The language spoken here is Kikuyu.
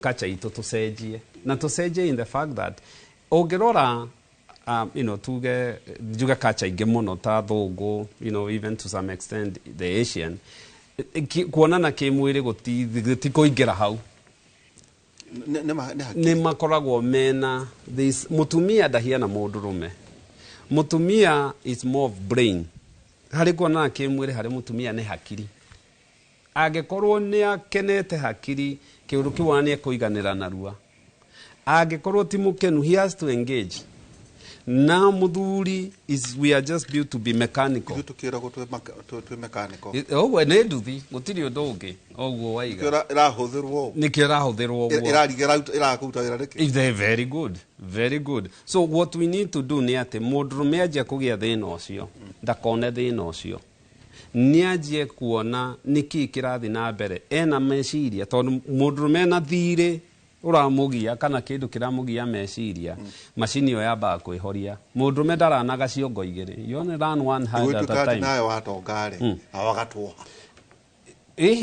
Culture itũ tũcenjie na tũcenjie in the fact that ũngĩrora tuge njuge culture ingĩ mũno ta thũngũ, even to some extent the Asian, kuonana kĩmwĩrĩ gũtikũingĩra hau. Nĩ hakiri. Nĩ makoragwo mena this mũtumia ndahiana mũndũrũme. Mũtumia is more of brain harĩ kuonana kĩmwĩrĩ. Harĩ mũtumia nĩ hakiri. Angĩkorwo nĩ akenete hakiri, kĩũndũ kĩu ona nĩ ekũiganĩra narua. Angĩkorwo ti mũkenu, he has to engage. Na mũthuri is, we are just built to be mechanical. Ithuĩ tũkĩragwo twĩ mechanical. Ũguo nĩ nduthi, gũtirĩ ũndũ ũngĩ ũguo waiga. Nĩkĩo ĩrahũthĩrwo ũũ. Nĩkĩo ĩrahũthĩrwo ũguo. Ĩrariga ĩrakũruta wĩra nĩkĩ? If they're very good, very good. So what we need to do nĩ atĩ mũndũrũme anjia kũgĩa thĩna ũcio, ndakone thĩna ũcio, nĩ anjie kuona nĩkĩ kĩrathiĩ na mbere ena meciria, tondũ mũndũrũme ena thirĩ ũramũgia kana kĩndũ kĩramũgia meciria, macini ĩyo yambaga kwĩhoria. Mũndũrũme ndaranaga ciongo igĩrĩ. You only run one head at Gũtuĩka a atĩ time. Nawe watonga rĩ, awagatwoha. Ĩhĩ.